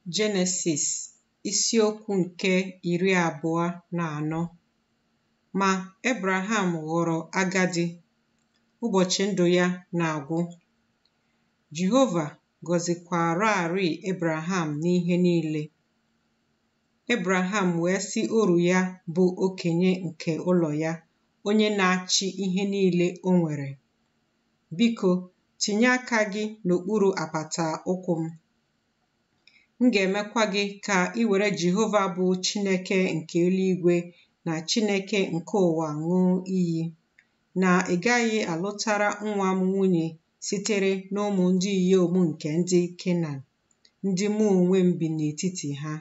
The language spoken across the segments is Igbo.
Jenesis isiokwu nke 24. Ma Ebraham ghọrọ agadi, ụbọchị ndụ ya na-agwụ. Jehova gọzikwararị Ebraham n'ihe niile. Ebraham wee sị oru ya bụ okenye nke ụlọ ya, onye na-achị ihe niile o nwere, Biko, tinye aka gị n'okpuru apata ụkwụ m. M ga-emekwa gị ka i were Jehova bụ Chineke nke eluigwe na Chineke nke ụwa ṅụọ iyi, na ị gaghị alụtara nwa m nwunye sitere n'ụmụ ndị inyom nke ndị Kenan, ndị mụ onwe m bi n'etiti ha.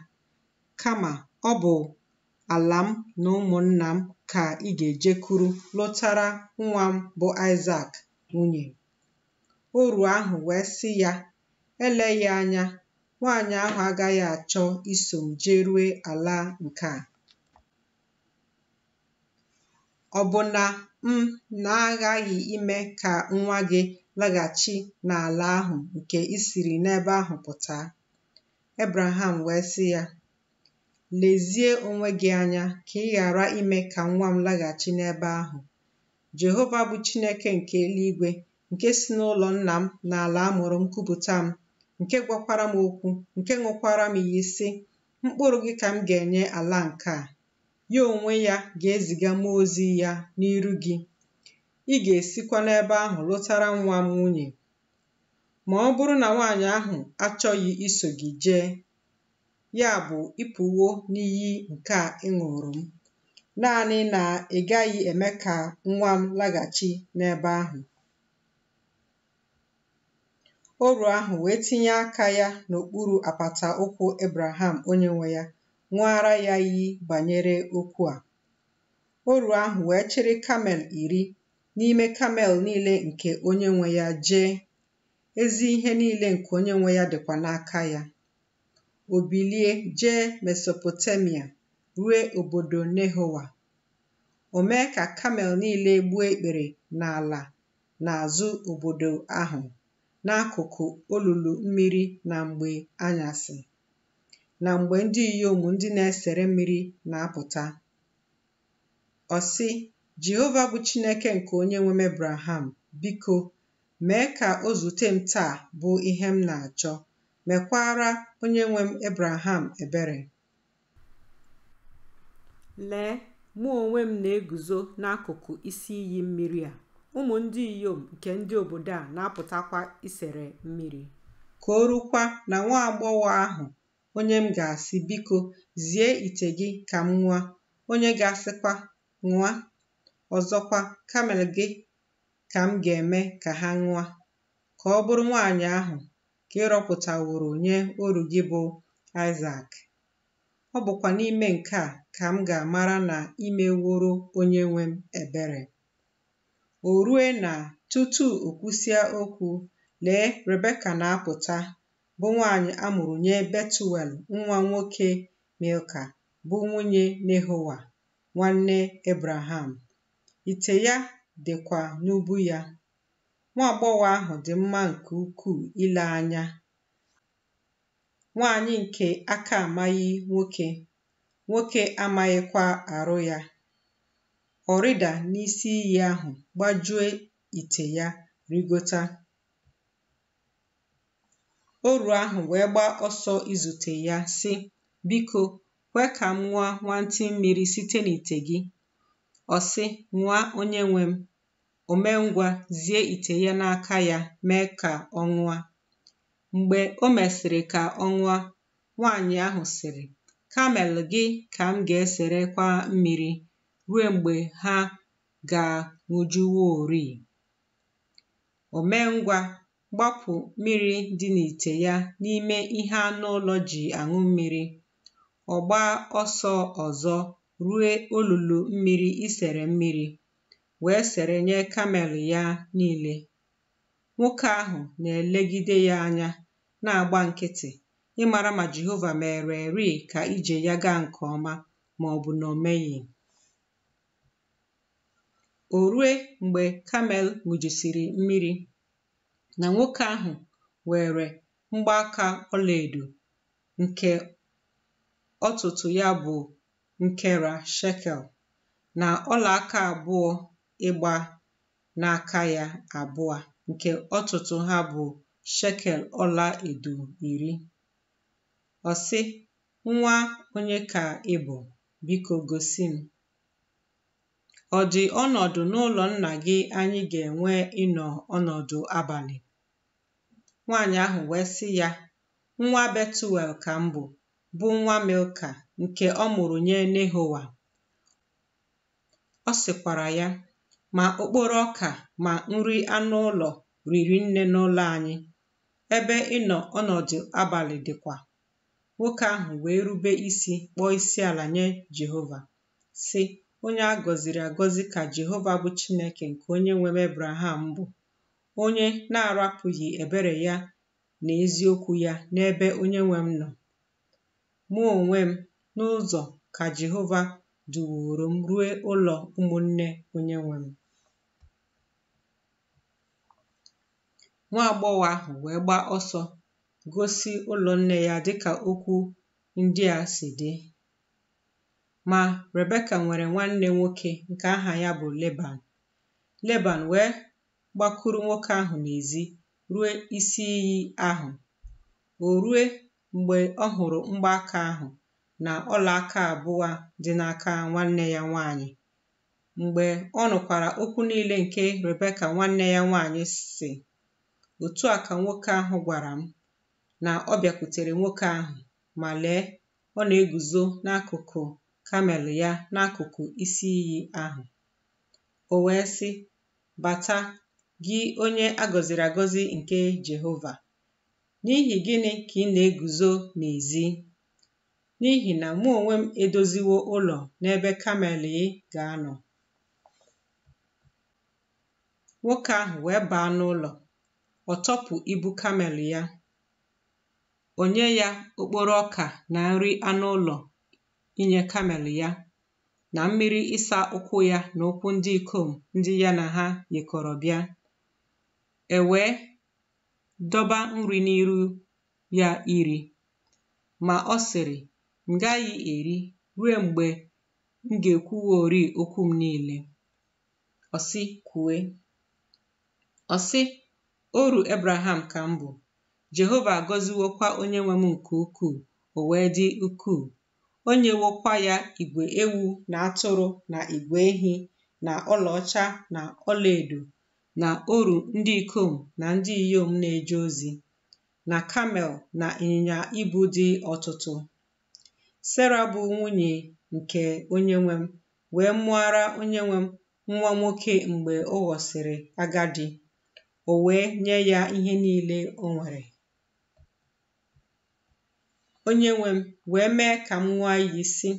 Kama ọ bụ ala m na ụmụnna m ka ị ga-ejekwuru lụtara nwa m bụ Aịsak nwunye. Oru ahụ wee sị ya, Eleghị anya, nwaanyị ahụ agaghị achọ iso m jerue ala nke a. Ọ bụ na m na-aghaghị ime ka nwa gị laghachi n'ala ahụ nke i siri n'ebe ahụ pụta? Ebraham wee sị ya, Lezie onwe gị anya ka ị ghara ime ka nwa m laghachi n'ebe ahụ. Jehova bụ Chineke nke eluigwe, nke si n'ụlọ nna m na ala a mụrụ m kupụta m, nke gwakwara m okwu, nke ṅụkwara m iyi sị, Mkpụrụ gị ka m ga-enye ala nke a. Ya onwe ya ga-eziga mmụọ ozi ya n'iru gị. Ị ga-esikwa n'ebe ahụ lụtara nwa m nwunye. Ma ọ bụrụ na nwaanyị ahụ achọghị iso gị jee, ya bụ ị pụwo n'iyi nke a ị ṅụrụ m, naanị na ị gaghị eme ka nwa m laghachi n'ebe ahụ. Oru ahụ wee tinye aka ya n'okpuru apata ụkwụ Ebraham onyenwe ya, ṅụọra ya iyi banyere okwu a. Oru ahụ wee chịrị kamel 10 n'ime kamel niile nke onyenwe ya jee, ezi ihe niile nke onyenwe ya dịkwa n'aka ya. O bilie jee Mesopotemia rue obodo Nehoa. O mee ka kamel niile gbuo ikpere n'ala n'azụ obodo ahụ, n'akụkụ olulu mmiri na mgbe anyasị, na mgbe ndị inyom ndị na-esere mmiri na-apụta. Ọ sị, Jehova bụ Chineke nke onyenwe m Ebraham, biko, mee ka o zute m taa bụ ihe m na-achọ, mekwara onyenwe m Ebraham ebere. Lee, mụ onwe m na-eguzo n'akụkụ isi iyi mmiri a, ụmụ ndị inyom nke ndị obodo a na-apụtakwa isere mmiri. Ka o rukwa na nwa agbọghọ ahụ onye m ga-asị, Biko, zie ite gị ka m ṅụa, onye ga-asịkwa, Ṅụa, ọzọkwa kamel gị ka m ga-eme ka ha ṅụa, ka ọ bụrụ nwaanyị ahụ ka ị rọpụtaworo nye oru gị bụ Aịsak. Ọ bụkwa n'ime nke a ka m ga-amara na i meworo onyenwe m ebere. O rue na tutu o kwusịa okwu, lee, Rebeka na-apụta, bụ nwaanyị a mụrụ nye Betuel nwa nwoke Milka, bụ nwunye Nehoa, nwanne Ebraham. Ite ya dịkwa n'ubu ya. Nwa agbọghọ ahụ dị mma nke ukwuu ile anya, nwaanyị nke aka amaghị nwoke, nwoke amaghịkwa arụ ya. Ọ rịda n'isi iyi ahụ gbajue ite ya rigota. Oru ahụ wee gbaa ọsọ izute ya, sị, Biko, kwe ka m ṅụọ nwantị mmiri site n'ite gị. Ọ sị, Ṅụa, onyenwe m. O mee ngwa zie ite ya n'aka ya mee ka ọ ṅụa. Mgbe o mesịrị ka ọ ṅụa, nwaanyị ahụ sịrị, Kamel gị ka m ga-eserekwa mmiri ruo mgbe ha ga-aṅụjuworị. O mee ngwa gbapụ mmiri dị n'ite ya n'ime ihe anụ ụlọ ji aṅụ mmiri. Ọ gbaa ọsọ ọzọ rue olulu mmiri isere mmiri, wee sere nye kamel ya niile. Nwoke ahụ na-elegide ya anya, na-agba nkịtị, ịmara ma Jehova mere ri ka ije ya gaa nke ọma ma ọ bụ na o meghị. O rue mgbe kamel ṅụjusịrị mmiri, na nwoke ahụ were mgbaaka ọlaedo nke ọtụtụ ya bụ nkera shekel, na ọlaaka abụọ ịgba n'aka ya abụọ, nke ọtụtụ ha bụ shekel ọla edo 10. Ọ sị, Nwa onye ka ị bụ? Biko gosi m. Ọ dị ọnọdụ n'ụlọ nna gị anyị ga-enwe ịnọ ọnọdụ abalị? Nwaanyị ahụ wee sị ya, Nwa Betuel ka m bụ, bụ nwa Milka nke ọ mụrụ nye Nehoa. Ọ sịkwara ya, Ma okporo ọka ma nri anụ ụlọ riri nne n'ụlọ anyị, ebe ịnọ ọnọdụ abalị dịkwa. Nwoke ahụ wee rube isi kpọọ isiala nye Jehova, sị, Onye a gọziri agọzi ka Jehova bụ Chineke nke onye nwe m Ebraham bụ, onye na-arapụghị ebere ya na eziokwu ya n'ebe onye nwe m nọ. Mụ onwe m, n'ụzọ ka Jehova duworo m rue ụlọ ụmụnne onye nwe m. Nwa agbọghọ ahụ wee gbaa ọsọ gosi ụlọ nne ya dịka okwu ndị a si dị. Ma Rebeka nwere nwanne nwoke nke aha ya bụ Leban. Leban wee gbakụrụ nwoke ahụ n'ezi rue isi iyi ahụ. O rue mgbe ọ hụrụ mgbaaka ahụ na ọlaaka abụọ dị n'aka nwanne ya nwaanyị. Mgbe ọ nụkwara okwu niile nke Rebeka nwanne ya nwaanyị sị, Otu a ka nwoke ahụ gwara m, na ọ bịakwutere nwoke ahụ, ma lee, ọ na-eguzo n'akụkụ kamel ya n'akụkụ isi iyi ahụ. O wee sị, Bata, gị onye a gọziri agọzi nke Jehova. N'ihi gịnị ka ị na-eguzo n'ezi? N'ihi na mụ onwe m edoziwo ụlọ n'ebe kamel ị ga-anọ. Nwoke ahụ wee baa n'ụlọ, ọ tọpụ ibu kamel ya. O nye ya okporo ọka na nri anụ ụlọ inye kamel ya, na mmiri ịsa ụkwụ ya na ụkwụ ndị ikom ndị ya na ha yikọrọ bịa. E wee dọba nri n'iru ya iri. Ma ọ sịrị, M gaghị eri ruo mgbe m ga-ekwuworị okwu m niile. Ọ sị, Kwue. Ọ sị, Oru Ebraham ka m bụ. Jehova agọziwokwa onyenwe m nke ukwuu, o wee dị ukwuu. O nyewokwa ya igwe ewu na atụrụ na igwe ehi na ọlaọcha na ọlaedo na oru ndị ikom na ndị inyom na-eje ozi, na kamel na ịnyịnya ibu dị ọtụtụ. Sera bụ nwunye nke onyenwe m wee mụọra onyenwe m nwa nwoke mgbe ọ ghọsịrị agadi. O wee nye ya ihe niile o nwere. Onyenwe m wee mee ka m ṅụọ iyi sị,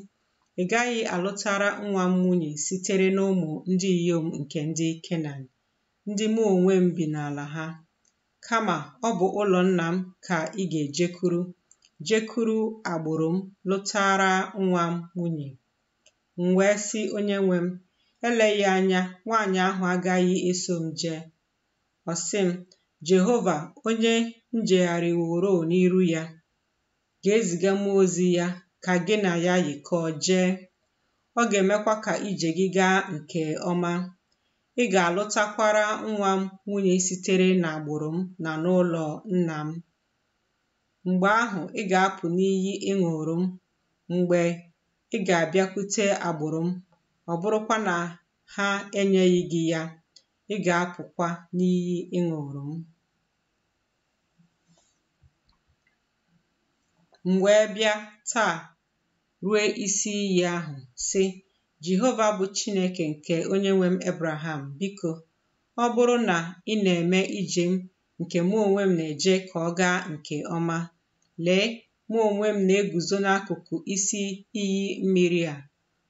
Ị gaghị alụtara nwa m nwunye sitere n'ụmụ ndị inyom nke ndị Kenan, ndị mụ onwe m bi n'ala ha. Kama ọ bụ ụlọ nna m ka ị ga-ejekwuru, jekwuru agbụrụ m lụtara nwa m nwunye. M wee sị onyenwe m, eleghị anya nwaanyị ahụ agaghị eso m jee. Ọ sị m, Jehova onye m jegharịworo n'iru ya, ga-eziga mmụọ ozi ya ka gị na ya yikọọ jee. Ọ ga-emekwa ka ije gị gaa nke ọma. Ị ga-alụtakwara nwa m nwunye sitere n'agbụrụ m na n'ụlọ nna m. Mgbe ahụ ị ga-apụ n'iyi ị ṅụrụ m mgbe ị ga-abịakwute agbụrụ m, ọ bụrụkwa na ha enyeghị gị ya, ị ga-apụkwa n'iyi ị ṅụrụ m. M wee bịa taa rue isi iyi ahụ, sị, Jehova bụ Chineke nke onyenwe m Ebraham, biko, ọ bụrụ na ị na-eme ije m nke mụ onwe m na-eje ka ọ gaa nke ọma, lee, mụ onwe m na-eguzo n'akụkụ isi iyi mmiri a,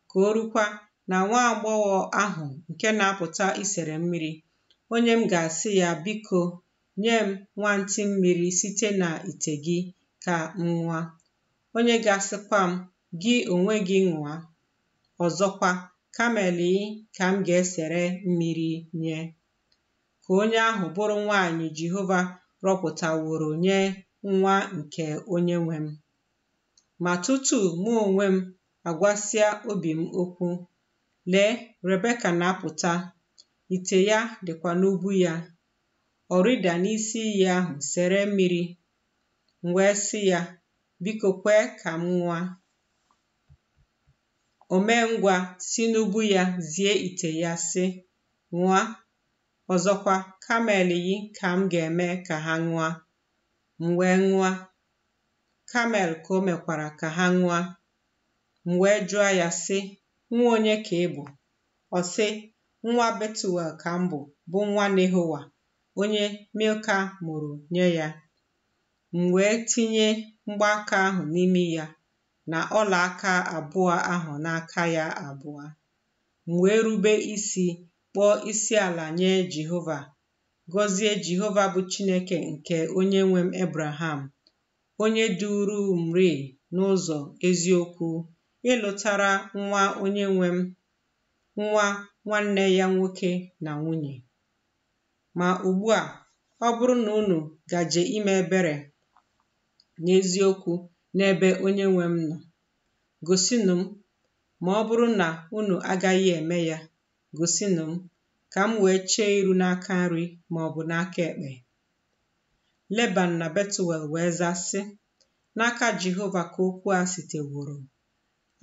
ka o rukwa na nwa agbọghọ ahụ nke na-apụta isere mmiri, onye m ga-asị ya, biko, nye m nwantị mmiri site n'ite gị ka m ṅụa. Onye ga-asịkwa m, gị onwe gị ṅụa. Ọzọkwa, kamel ị ka m ga-esere mmiri nye. Ka onye ahụ bụrụ nwaanyị Jehova rọpụtaworo nye nwa nke onyenwe m. Ma tutu mụ onwe m agwasịa obi m okwu, lee, Rebeka na-apụta, ite ya dịkwa n'ubu ya. Ọ rịda n'isi iyi ahụ sere mmiri. M wee sị ya, Biko kwee ka m ṅụa. O mee ngwa si n'ubu ya zie ite ya sị, Ṅụa. Ọzọkwa, kamel yi ka m ga-eme ka ha ṅụa. M wee ṅụa. Kamel ka o mekwara ka ha ṅụa. M wee jụọ ya sị, Nwa onye ka ị bụ? Ọ sị, Nwa Betuel ka m bụ, bụ nwa Nehoa, onye Milka mụrụ nye ya. M wee tinye mgbaaka ahụ n'imi ya, na ọlaaka abụọ ahụ n'aka ya abụọ. M wee rube isi kpọọ isiala nye Jehova, gọzie Jehova bụ Chineke nke onye nwe m Ebraham, onye duuru m rịị n'ụzọ eziokwu ịlụtara nwa onye nwe m nwa nwanne ya nwoke na nwunye. Ma ugbu a, ọ bụrụ na unu gaje ime ebere n'eziokwu n'ebe onye nwe m nọ, gosinụ m, ma ọ bụrụ na unu agaghị eme ya, gosinụ m, ka m wee chee iru n'aka nri ma ọ bụ n'aka ekpe. Leban na Betuel wee zaa sị, N'aka Jehova ka okwu a siteworo.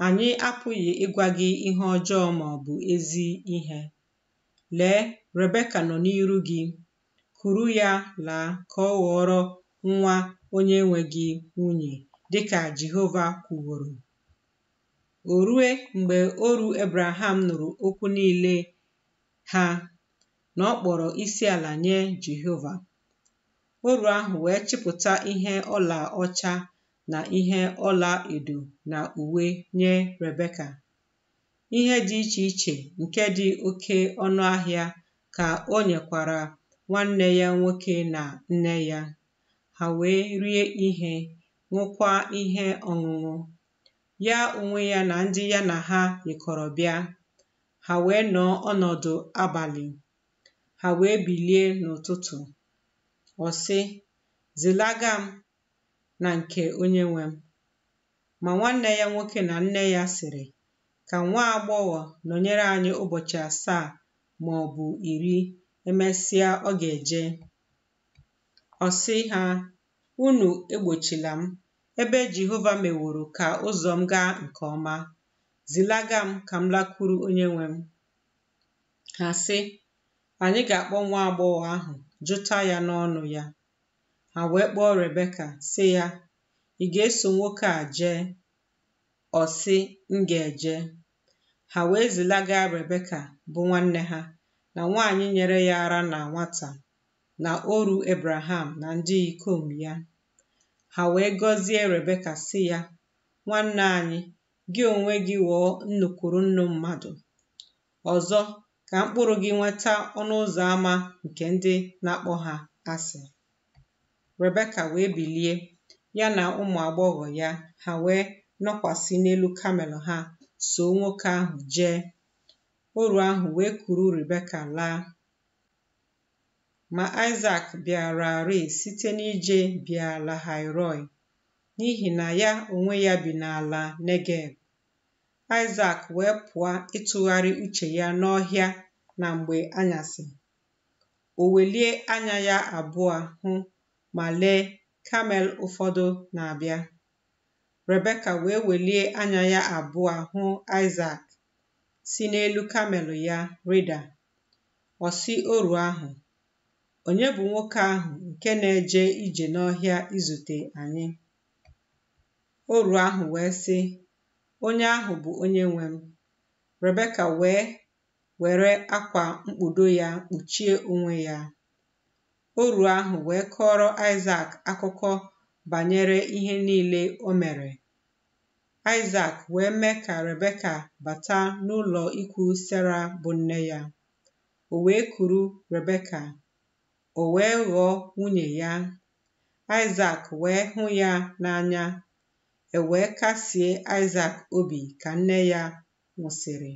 Anyị apụghị ịgwa gị ihe ọjọọ ma ọ bụ ezi ihe. Lee, Rebeka nọ n'iru gị. Kuru ya laa ka ọ ghọrọ nwa onye nwe gị nwunye, dịka Jehova kwuworo. O rue mgbe oru Ebraham nụrụ okwu niile ha, na ọ kpọrọ isiala nye Jehova. Oru ahụ wee chịpụta ihe ọla ọcha na ihe ọla edo na uwe nye Rebeka. Ihe dị iche iche nke dị oke ọnụ ahịa ka o nyekwara nwanne ya nwoke na nne ya. Ha wee rie ihe, ṅụkwa ihe ọṅụṅụ. Ya onwe ya na ndị ya na ha yikọrọ bịa. Ha wee nọọ ọnọdụ abalị. Ha wee bilie n'ụtụtụ. Ọ sị, Zilaga m na nke onye nwe m. Ma nwanne ya nwoke na nne ya sịrị, Ka nwa agbọghọ nọnyere anyị ụbọchị asaa ma ọ bụ iri, emesịa ọ ga-eje. Ọ sị ha, Unu egbochila m, ebe Jehova meworo ka ụzọ m gaa nke ọma. Zilaga m ka m lakwuru onye nwe m. Ha sị, Anyị ga-akpọ nwa agbọghọ ahụ jụta ya n'ọnụ ya. Ha wee kpọọ Rebeka sị ya, Ị ga-eso nwoke a jee? Ọ sị, M ga-eje. Ha wee zilaga Rebeka bụ nwanne ha, na nwaanyị nyere ya ara na nwata, na oru Ebraham na ndị ikom ya. Ha wee gọzie Rebeka sị ya, Nwanne anyị, gị onwe gị ghọọ nnukwuru nnu mmadụ. Ọzọ, ka mkpụrụ gị nweta ọnụ ụzọ ámá nke ndị na-akpọ ha asị. Rebeka wee bilie, ya na ụmụ agbọghọ ya, ha wee nọkwasị n'elu kamel ha soo nwoke ahụ jee. Oru ahụ wee kuru Rebeka laa. Ma Aịsak bịararị site n'ije Bịa-lahai-rọị, n'ihi na ya onwe ya bi n'ala Negeb. Aịsak wee pụọ ịtụgharị uche ya n'ọhịa na mgbe anyasị. O welie anya ya abụọ hụ ma lee kamel ụfọdụ na-abịa. Rebeka wee welie anya ya abụọ hụ Aịsak, si n'elu kamel ya rịda. Ọ sị oru ahụ, Onye bụ nwoke ahụ nke na-eje ije n'ọhịa izute anyị? Oru ahụ wee sị, Onye ahụ bụ onye nwe m. Rebeka wee were akwa mkpudo ya kpuchie onwe ya. Oru ahụ wee kọọrọ Aịsak akụkọ banyere ihe niile o mere. Aịsak wee mee ka Rebeka bata n'ụlọ ikwu Sera bụ nne ya. O wee kuru Rebeka, o wee ghọọ nwunye ya. Aịsak wee hụ ya n'anya, e wee kasie Aịsak obi ka nne ya nwụsịrị.